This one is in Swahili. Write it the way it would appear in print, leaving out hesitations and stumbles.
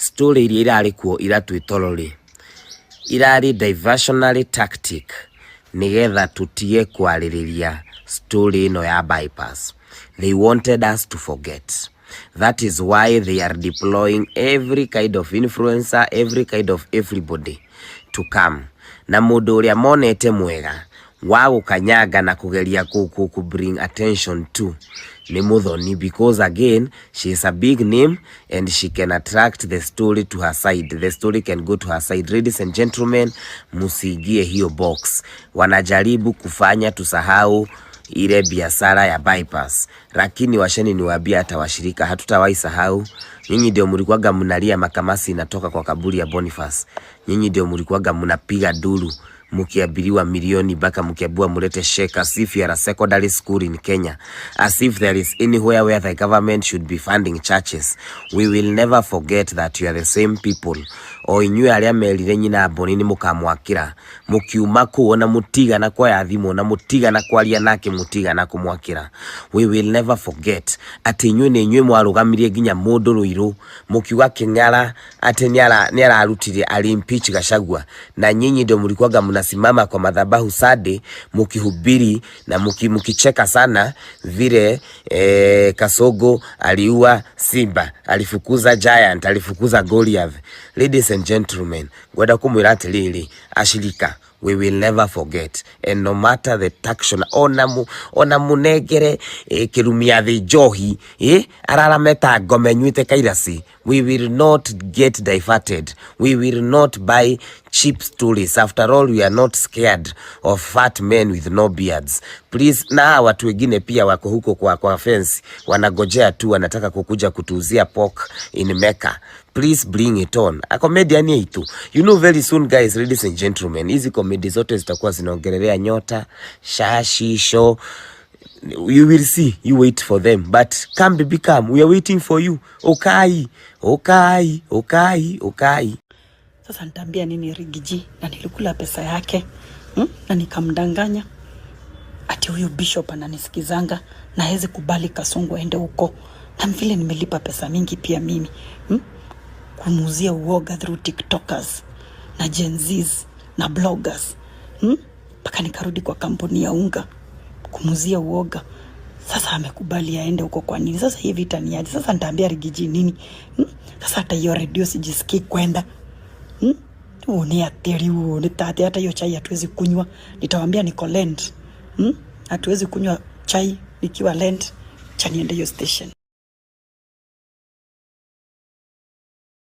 Story iria irarĩ kuo ira twĩ toro rĩ, irarĩ diversionary tactic nĩgetha tũtige kwarĩrĩria story ĩno ya bypass. They wanted us to forget. That is why they are deploying every kind of influencer, every kind of everybody to come. Na mũndũ ũrĩa monete mwega wa gũkanyanga na kũgeria kũ bring attention to nĩ Muthoni, because again she is a big name and she can attract the story to her side. The story can go to her side. Ladies and gentlemen, musiingie hiyo box. Wanajaribu kufanya tusahau ile biashara ya bypass, lakini washeni niwaambia, hata washirika hatutawahi sahau. Nyinyi ndio mlikuwaga mnalia makamasi inatoka kwa kaburi ya Boniface. Nyinyi ndio mlikuwaga mnapiga duru mukiambiliwa milioni mpaka mukiambiwa mulete cheque, as if you are a secondary school in Kenya, as if there is anywhere where the government should be funding churches. We will never forget that you are the same people, o inyuĩ arĩa merire nyina Mboni nĩ mũkamwakĩra, mũkiuma kũu ona mũtigana kuoya thimũ, ona mũtigana kwaria nake, mũtigana kũmwakĩra. We will never forget atĩ inyuĩ nĩ inyuĩ mwarũgamirie nginya mũndũ Rũirũ, mũkiuga Kĩng'ara atĩ nĩ ararutire, ali-impeach Gachagua, na nyinyi ndio mlikuwaga mnasimama kwa madhabahu Sunday mukihubiri na mukicheka sana vile Kasogo aliua simba, alifukuza giant, alifukuza Goliath. Ladies and gentlemen, ngwenda kumwira atiriri, ashirika, we will never forget, and no matter the taction, ona munengere kirumia thi njohi ararame ta ngome nyuite kairasi, we will not get diverted. We will not buy cheap stories. After all, we are not scared of fat men with no beards. Please, na watu wengine pia wako huko kwa fence, wanagojea tu, wanataka kukuja kutuuzia pork in Mecca. Please bring it on. A comedian yetu, you know, very soon, guys, ladies and gentlemen, hizi comedy zote zitakuwa zinaongelelea nyota shashi show. You will see. You wait for them, but come, baby, come. We are waiting for you. Okay, okay. Sasa nitaambia nini Riggy G? Na nilikula pesa yake, Na nikamdanganya ati huyu bishop ananisikizanga na hawezi kubali Kasongo aende huko, na vile nimelipa pesa mingi pia mimi, Kumuuzia uoga through TikTokers na Gen Zs na bloggers, Mpaka nikarudi kwa kampuni ya unga kumuuzia uoga. Sasa amekubali aende huko kwa nini? Sasa hii vita ni aje? Sasa nitaambia Riggy G nini? Sasa hata hiyo redio sijisikii kwenda, Ni atiri ni tate, hata hiyo chai hatuwezi kunywa. Nitawaambia niko Lent. Hatuwezi kunywa chai nikiwa Lent. Cha niende hiyo station.